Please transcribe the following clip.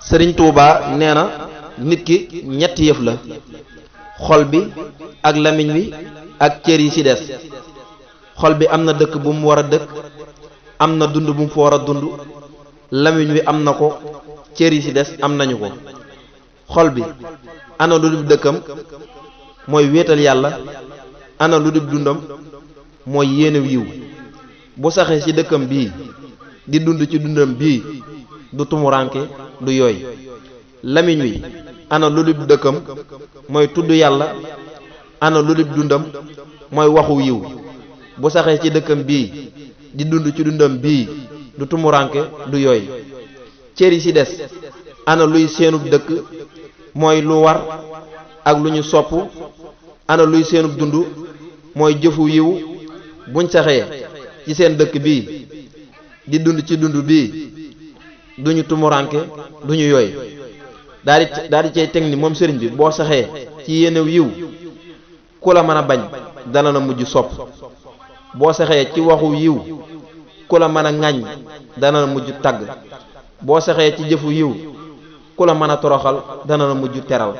sëriñ Tuuba nee na nit ki ñetti yëf la: xol bi ak lamiñ wi ak cër yi ci des. xol bi am na dëkk bu mu war a dëkk, am na dund bu mu fa war a dund, lamiñ wi am na ko, cër yi ci des am nañu ko. xol bi ana lu dul dëkkam mooy wéetal yàlla, ana lu dul dundam mooy yéene yiw. bu saxee ci dëkkam bii di dund ci dundam bii du tumuranke du yooy. lamiñ wi ana lu dul dëkkam mooy tudd yàlla, ana lu dul dundam mooy waxu yiw. bu saxee ci dëkkam bii di dund ci dundam bii du tumuranke du yooy. cër yi ci des ana luy seenub dëkk mooy lu war ak lu ñu sopp, ana luy seenub dund mooy jëfu yiw. buñ saxee ci seen dëkk bii di dund ci dund bii duñu tumuranke duñu yooy. daal di cay teg ni moom sëriñ bi boo saxee ci yéenew yiw ku la mën a bañ dana la mujj sopp. boo saxee ci waxu yiw ku la mën a ŋàññ dana la mujj tagg. boo saxee ci jëfu yiw ku la mën a toroxal dana la mujj teral.